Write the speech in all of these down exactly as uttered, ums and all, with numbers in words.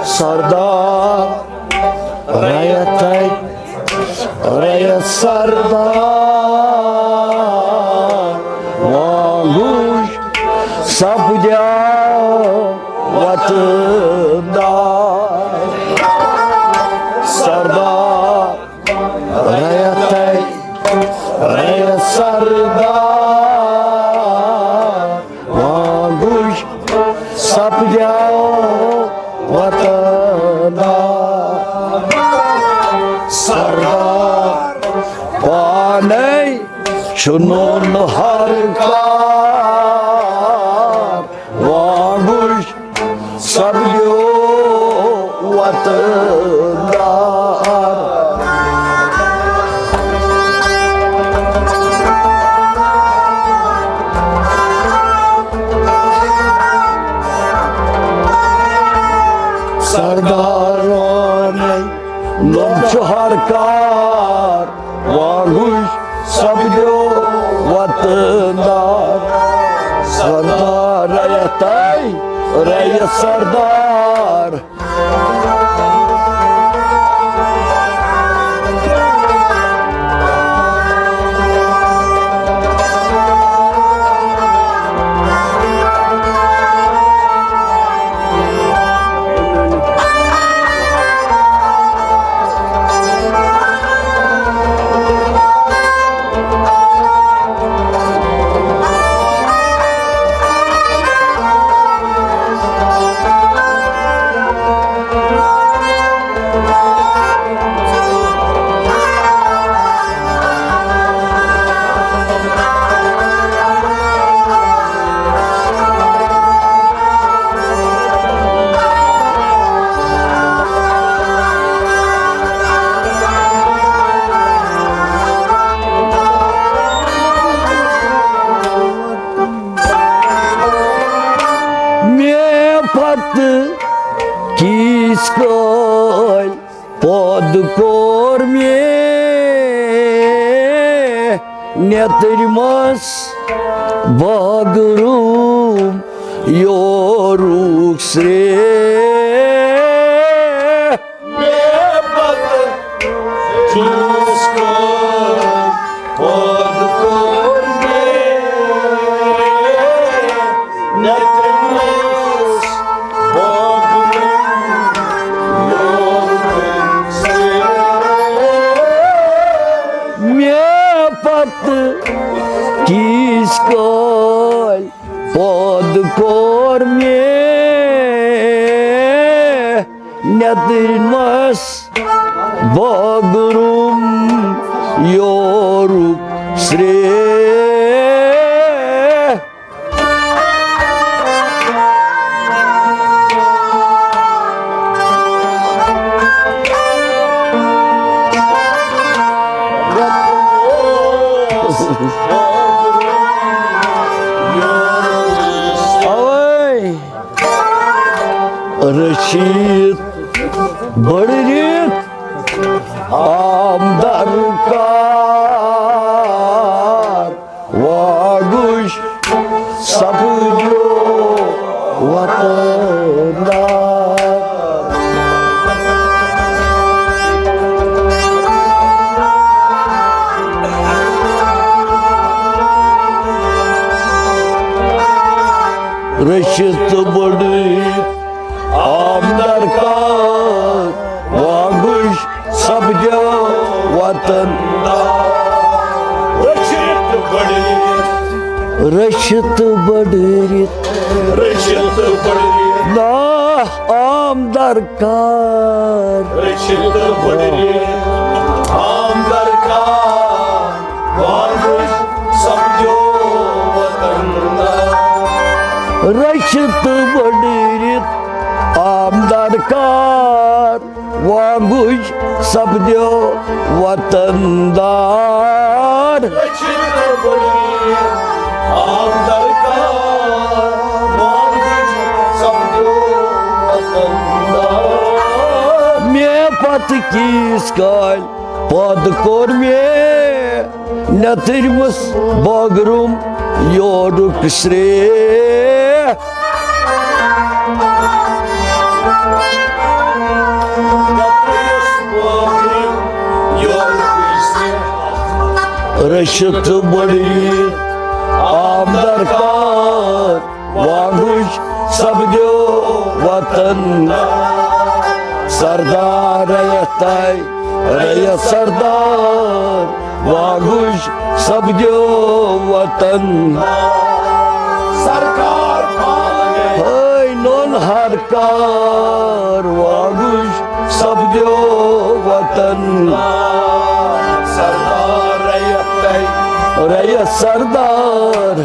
سردار رعیتَے، رعیت سردار وانگوش سپدیا وطن دار۔ سردار رعیتَے، رعیت سردار وانگوش سپدیو وطن دار۔ سردار پانے چُنن ہر کار وانگوش سپدیو وطن دار۔ سردار وانَے لوٚم چھُ ہر کار وانگوش سپدیو وطن دار۔ سردار رعیتَے، رعیت سردار۔ مےٚ پتہٕ کِس کٲلۍ پود کوٚر مےٚ نیٚتٕرۍ منٛز بٲگروم یورُک سرٛیٚہہ۔ مےٚ پتہٕ کِس کٲلۍ پود کوٚر مےٚ نیٚتٕرۍ منٛز بٲگروم یورُک سرٛیٚہہ۔ مےٚ پتہٕ کِس کٲلۍ پود کوٚر مےٚ نیٚتٕرۍ منٛز بٲگروم یورُک سرٛیٚہہ۔ اوے۔ رٔچھِتھ بٔڑرِتھ آم درکار وانگوش سپدیو وطن دار۔ رٔچھِتھ تہٕ بٔڑرِتھ آم درکار وانگوش سپدیو وطن دار۔ رٔچھِتھ تہٕ بٔڑرِتھ۔ رٔچھِتھ تہٕ بٔڑرِتھ۔ رٔچھِتھ تہٕ بٔڑرِتھ۔ نا آم درکار۔ رٔچھِتھ تہٕ بٔڑرِتھ۔ آم درکار۔ وانگوش سپدیو وطن دار۔ رٔچھِتھ تہٕ بٔڑرِتھ آم درکار۔ وانگوش سپدیو وطن دار۔ رٔچھِتھ تہٕ بٔڑرِتھ آم درکار۔ وانگوش سپدیو وطن دار۔ مےٚ پتہٕ کِس کالۍ پود کوٚر مےٚ نیترمس بٲگروم یورُک سرٛیٚہہ۔ رٔچھِتھ بٔڑ عیٖد آمدر کار، وانگُج سپدیو وطن سردار۔ رعیت تاے، رعیت سردار، وانگُج سپدیو وطن سردار۔ ہے نوٚن ہر کار، وانگُج سپدیو وطن سردار۔ رعیت تاے، رعیت سردار۔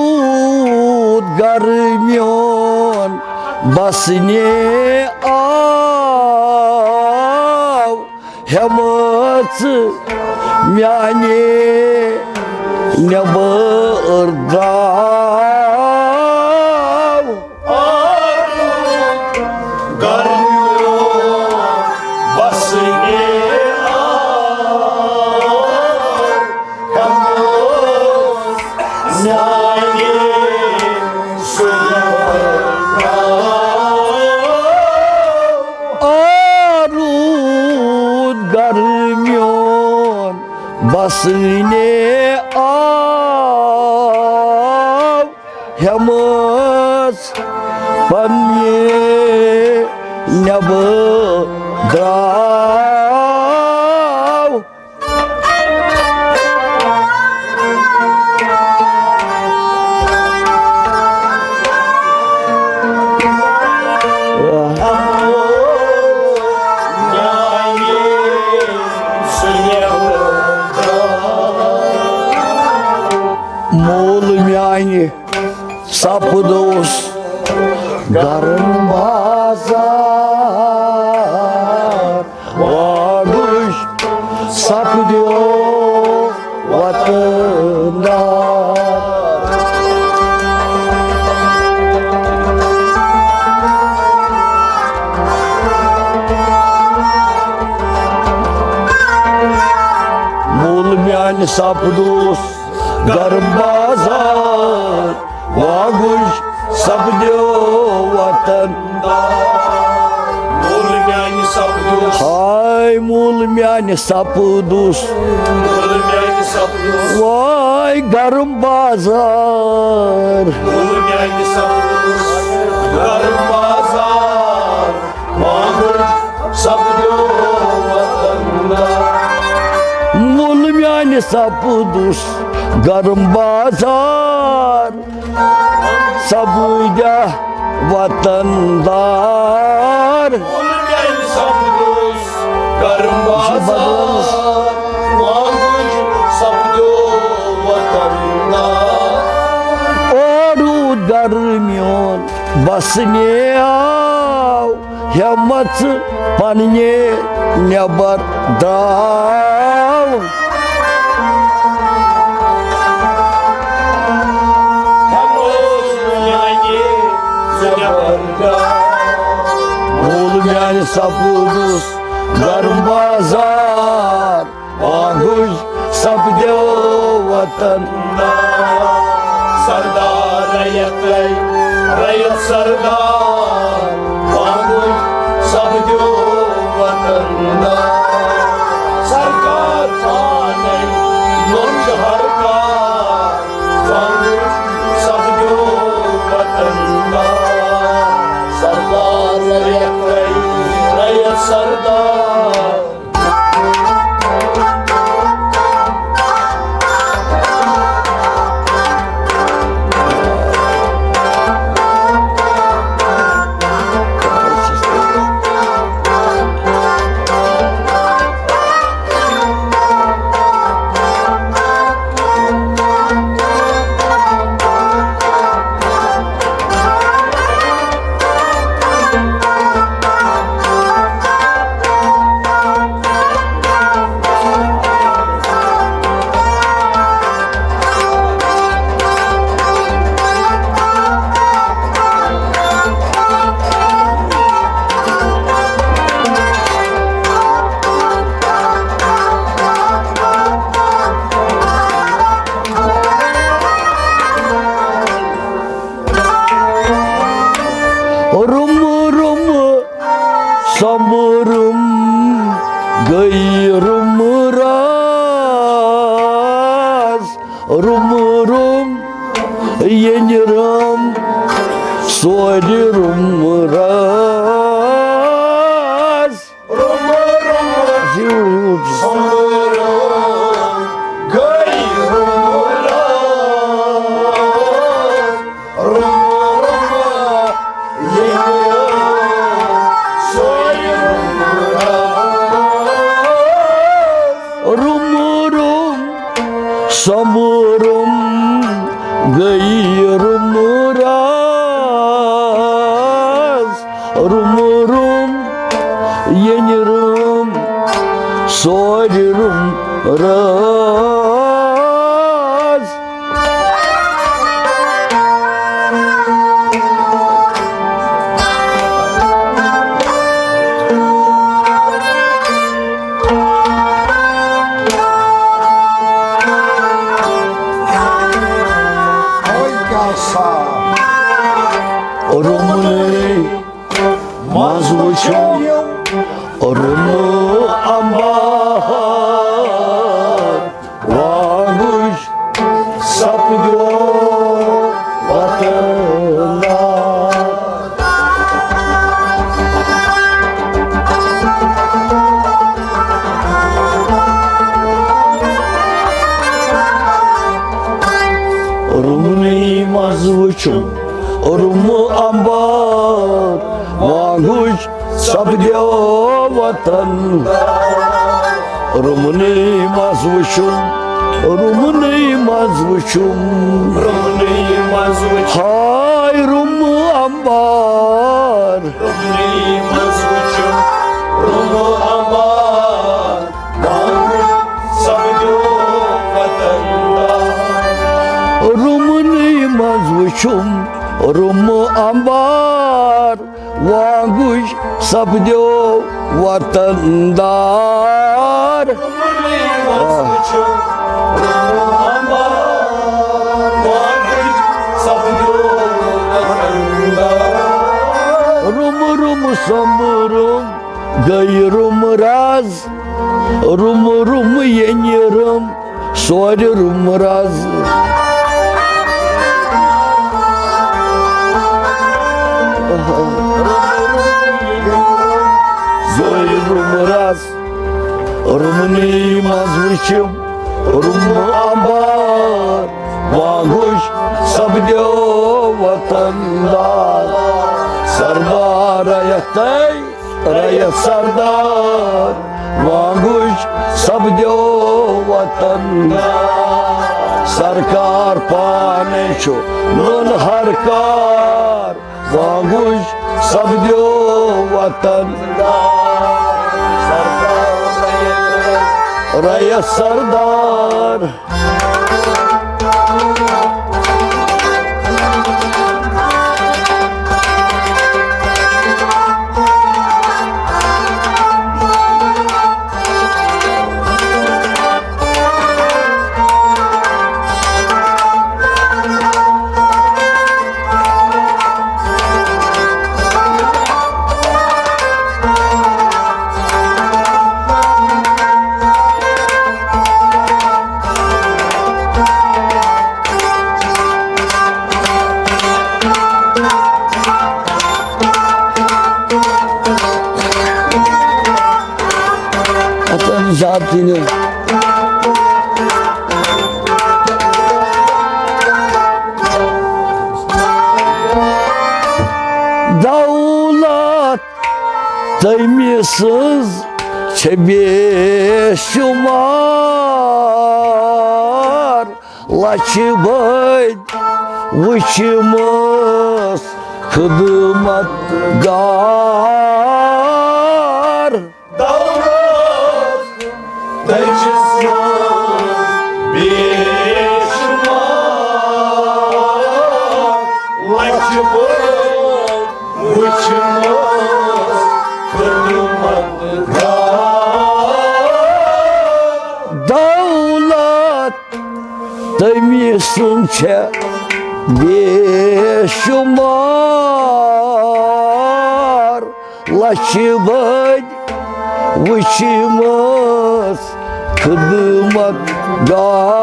آروٗد گرمیون بسنہِ آو، ہٮ۪مٲژ میانہِ نٮ۪بر درٛاو۔ آروٗد گرمیون بسنہِ آو، ہٮ۪مٲژ میانہِ سُہ نٮ۪بر درٛاو۔ آروٗد گرمیون بسنہِ آو، ہٮ۪مٲژ پننہِ نٮ۪بر درٛاو۔ مول میانہِ سپدوس گرم بازار، وانگُج سپدیو وطن دار۔ مول میانہِ سپدوس گرم بازار، وانگُج سپدیو وطن دار۔ مول میانہِ سپدوس۔ ہاے مول میانہِ سپدوس۔ مول میانہِ سپدوس۔ واے گرم بازار۔ مول میانہِ سپدوس۔ گرم بازار۔ وانگُج سپدیو وطن دار۔ مول میانہِ سپدوس گرم بازار، سپدیہ وطن دار۔ مول میانہِ سپدوس گرم بازار، وانگُج سپدیو وطن دار۔ آروٗد گرمیون بسنہِ آو، ہٮ۪مٲژ پننہِ نٮ۪بر درٛاو۔ مول میانہِ سپدوس گرم بازار، وانگُج سپدیو وطن دار۔ سردار رعیت، رعیت سردار، وانگُج سپدیو وطن دار۔ سرکار پانے نوٚن ہر کانٛہہ وۄنۍ سپدیو وطن دار۔ سردار رعیت، رعیت سردار۔ روٚمہٕ روٚمہٕ سۄمبرُم گٔے روٚمہٕ راز، روٚمہٕ روٚم ییٚنہِ رٲم سورِ روٚمہٕ راز۔ روٚمہٕ روٚمہٕ زیوٗٹھ۔ سۄمبرُم گٔے روٚمہٕ راز۔ روٚمہٕ روٚمہٕ ییٚلہِ سورِ روٚمہٕ راز۔ روٚمہٕ روٚم سۄمبرُم گٔے روٚمہٕ راز۔ روٚمہٕ روٚم ییٚنہِ رٲم سورِ روٚمہٕ راز۔ روٚمنٕے منٛز وٕچھُم روٚمہٕ اَمبار، وانٛگُج سپدیو وطن دار۔ روٚمنٕے منٛز وٕچھُم روٚمہٕ اَمبار، وانٛگُج سپدیو وطن۔ روٚمنٕے منٛز وٕچھُم، روٚمنٕے منٛز وٕچھُم، روٚمنٕے منٛز وٕچھُم۔ ہاے روٚمہٕ اَمبار۔ روٚمنٕے منٛز وٕچھُم روٚمہٕ اَمبار، وانٛگُج سپدیو وطن دار۔ روٚمنٕے منٛز وٕچھُم روٚمہٕ اَمبار، وانٛگُج سپدیو وطن دار۔ روٚمنٕے منٛز وٕچھُم روٚمہٕ اَمبار، وانٛگُج سپدیو وطن دار۔ روٚمہٕ روٚمہٕ سۄمبرُم گٔے روٚمہٕ راز، روٚمہٕ روٚمہٕ ییٚنہِ رٲم سورِ روٚمہٕ راز۔ سورِ روٚمہٕ راز۔ روٚمنٕے منٛز وٕچھِم روٚمہٕ اَمبار، وانٛگُج سپدیو وطن دار۔ سردار رعیت، رعیت سردار، وانٛگُج سپدیو وطن دار۔ سرکار پانے چھُ نوٚن ہر کار، وانٛگُج سپدیو وطن دار۔ رعیت سردار۔ دِنہِ۔ دولت تٔمۍ سٕنٛز چھےٚ بے شُمار، لچھِ بٔدۍ وٕچھمٕژ خدمت گار۔ دولت تٔمۍ سٕنٛز بے شُمار، لچھِ بٔدۍ وٕچھمٕژ خدمت گار۔ دولت تٔمۍ سٕنٛز چھےٚ بے شُمار، لچھِ بٔدۍ وٕچھمٕژ خدمت گار۔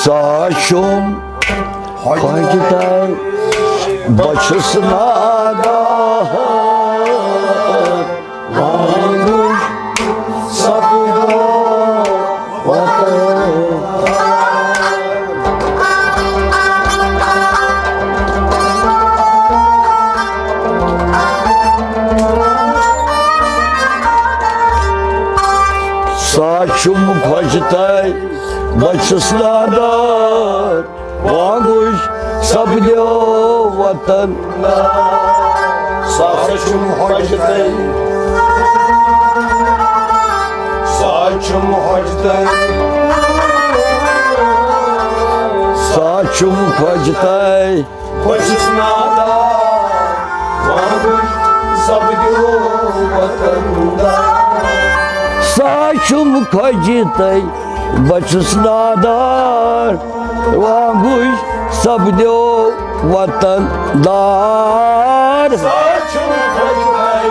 سا چھُم خۄش تۄہہِ، بہٕ چھُس نادان، وۄنۍ سپدیو وطن۔ سا چھُم خۄش تۄہہِ، بہٕ چھُس نادان، وۄنۍ سپدیو وطن۔ سا چھُم خۄش تۄہہِ، سا چھُم خۄش تۄہہِ، سا چھُم خۄش تۄہہِ۔ بہٕ چھُس نادان، وۄنۍ سپدیو وطن دار۔ سا چھُم خۄش تۄہہِ، بہٕ چھُس نادان، وۄنۍ سپدیو وطن دار۔ سا چھُم خۄش تۄہہِ،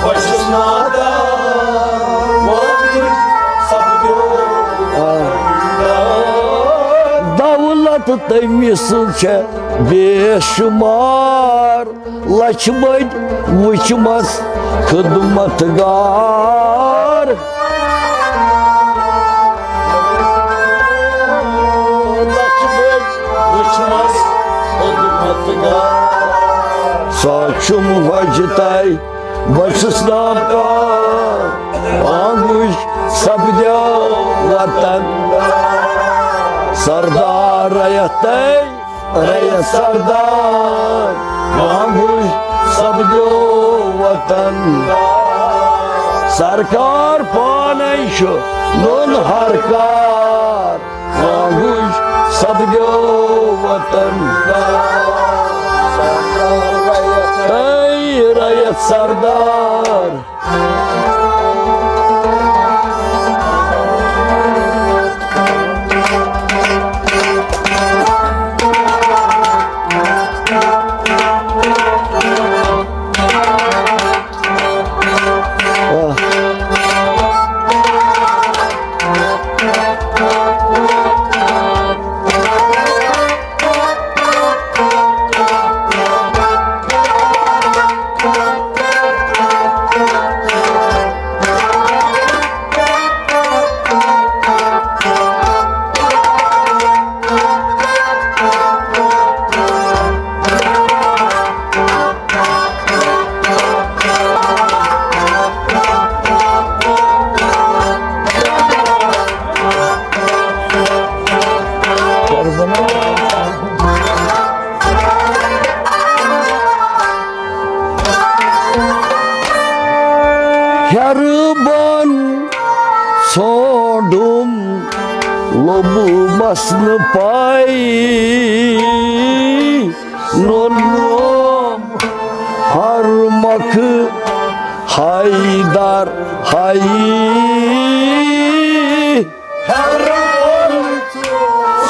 بہٕ چھُس نادان، وۄنۍ سپدیو وطن دار۔ دولت تٔمۍ سٕنٛز چھےٚ بے شُمار، لچھِ بٔدۍ وٕچھمَس خدمت گار۔ لچھِ بٔدۍ وٕچھمَس خدمت گار۔ سا چھُم خۄش تۄہہِ، بہٕ چھُس نادان، وۄنۍ سپدیو وطن۔ سردار رعیت تۄہہِ، رعیت سردار، وۄنۍ سپدیو وطن۔ سرکار پانے چھُ نوٚن ہر کار، وۄنۍ سپدیو وطن۔ اے رعیت سردار۔ ہیرٕ بۄن ژھونٛڈُم لوٚبمَس نہٕ پَے، نوٚنُم ہر مۄکھٕ حیدر ہَے۔ ہیرٕ بۄن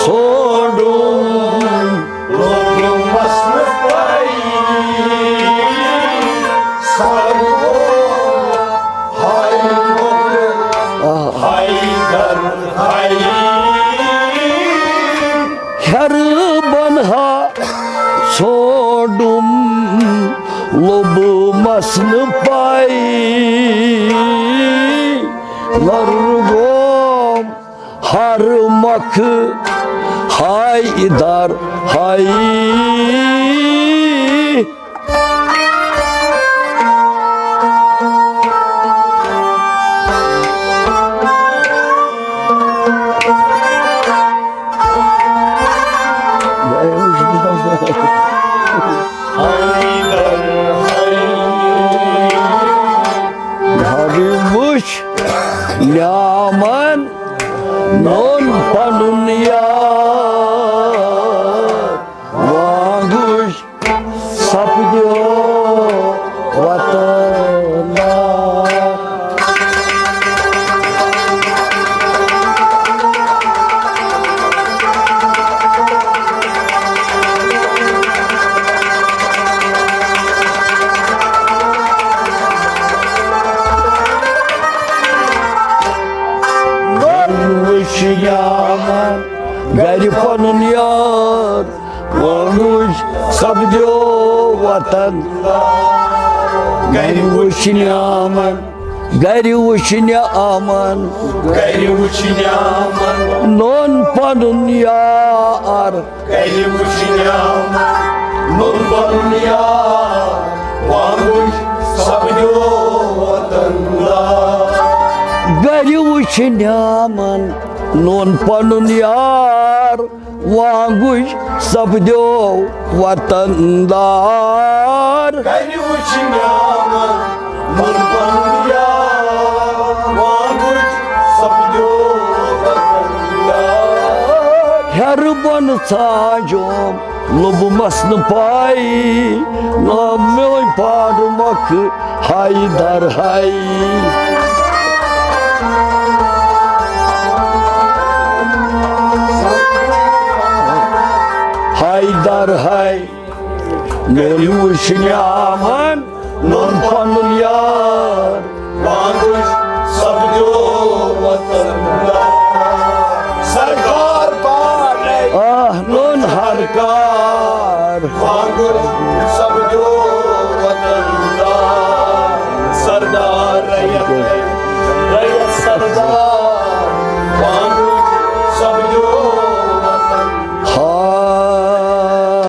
ژھونٛڈُم لوٚبمَس نہٕ پَے۔ نرگوم ہر مکھ حیدر حی۔ حیدر حی۔ گرِ وُچھ نیامن نوٚن پنُن یار، وانگُش سپدیو وطن دار۔ وٕچھ نیامن گرِ پنُن یار، وانگُش سپدیو وطن۔ گرِ وٕچھ نیامن، گرِ وٕچھ نیامن، گرِ وٕچھ نیامن۔ نوٚن پنُن یار۔ گرِ وٕچھ نیامن، نوٚن پنُن یار، وانگُش سپدیو وطن دار۔ گرِ وٕچھ نیامن، نوٚن پنُن یار، وانگُش سپدیو وطن دار۔ گرِ وٕچھ نیامن، نوٚن پنُن یار، وانگُش سپدیو وطن دار۔ ہیرٕ بۄن ژھانٛجوم لوٚبمس نہٕ پاے، نام میون پاڈٕ مۄکھ حیدر حی۔ حیدر حی۔ گرِ وٕچھ نیامن،